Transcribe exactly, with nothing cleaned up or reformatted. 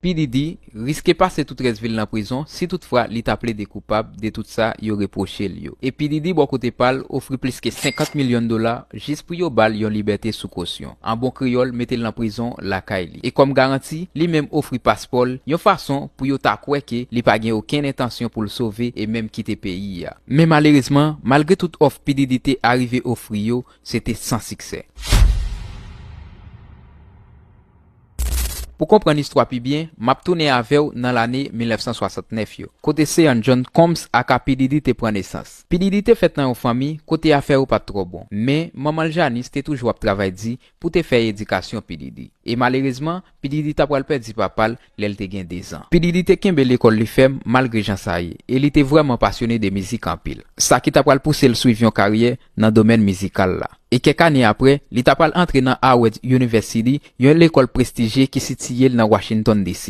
P. Diddy riske pase tout rès vi l nan prizon si toutfwa li ta plede koupab de tout sa yo repwoche l yo. E P. Diddy bò kote pa l ofri plis ke senkant milyon dola jis pou yo ba l yon libète sou kosyon. An bon kreyòl, mete l nan prizon lakay li. E kòm garanti, li menm ofri paspò l yon fason pou yo ta kwè ke li pa gen okenn entansyon pou l sove e menm kite peyi a. Men malerezman, malgre tout òf P. Diddy te arive ofri yo, se te san siksè. Pou konprann istwa pi byen, m ap tounen avè w nan lane mil nèf san swasantnèf yo, kote Sean John Combs aka P. Diddy te pran nesans. P. Diddy te fèt nan yon fanmi kote afè yo pa t twò bon, men manman l Janice te toujou ap travay di pou te fè edikasyon P. Diddy. E malerezman, P. Diddy ta pral pèdi papa l lè l te gen dezan. P. Diddy te kenbe lekòl li fèm malgre jan sa ye, e li te vrèman pasyone de mizik anpil, sa ki ta pral pouse l swiv yon karyè nan domèn mizikal la. E kèk ane apre, li ta pral antre nan Howard University, yon lekòl prestijye ki sitiye l nan Washington D C.